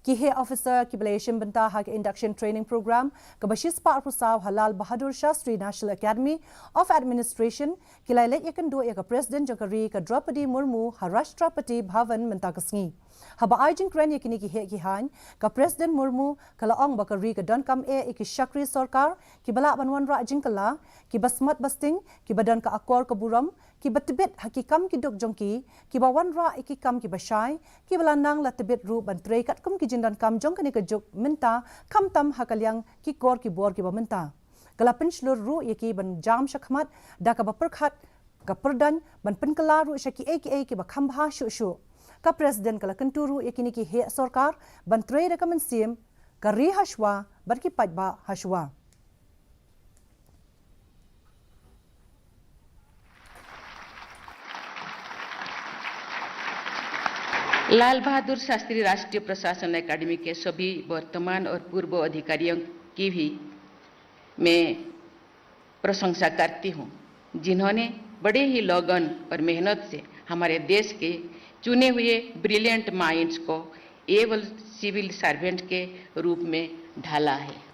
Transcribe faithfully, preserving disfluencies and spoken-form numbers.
Ki heh officer kiba la ïashim bynta ha ka induction training program kaba shispah arphew saw ha Lal Bahadur Shastri National Academy of Administration ki la leit ïakynduh ïa ka President jong ka ri ka Droupadi Murmu ha Rashtrapati Bhavan mynta ka sngi. Haba ai jingkren ïa kine ki heh ki haiñ, ka President Murmu ka la ong ba ka ri ka donkam eh ïa ki shakri sorkar kiba lah ban wanrah jingkylla, kiba smat basting, kiba don ka akor ka burom, kiba tbit ha ki kam ki duk jong ki, kiba wanrah ïa ki kam kiba shai, kiba la nang la tbit ruh ban trei katkum ki jingdonkam jong kane ka juk mynta, khamtam ha ka liang ki kor ki bor kiba mynta. Ka la pynshlur ruh ïa ki ban jam shakhmat da kaba pyrkhat ka pyrdaiñ ban pynkylla ruh sha kiei kiei kiba kham bha shuh shuh. Ka President ka la kyntu ruh ïa kine ki heh sorkar ban trei da ka mynsiem ka ri ha shuwa bad ki paidbah ha shuwa. लाल बहादुर शास्त्री राष्ट्रीय प्रशासन एकेडमी के सभी वर्तमान और पूर्व अधिकारियों की भी मैं प्रशंसा करती हूँ, जिन्होंने बड़े ही लगन और मेहनत से हमारे देश के चुने हुए ब्रिलियंट माइंड्स को एबल सिविल सर्वेंट के रूप में ढाला है।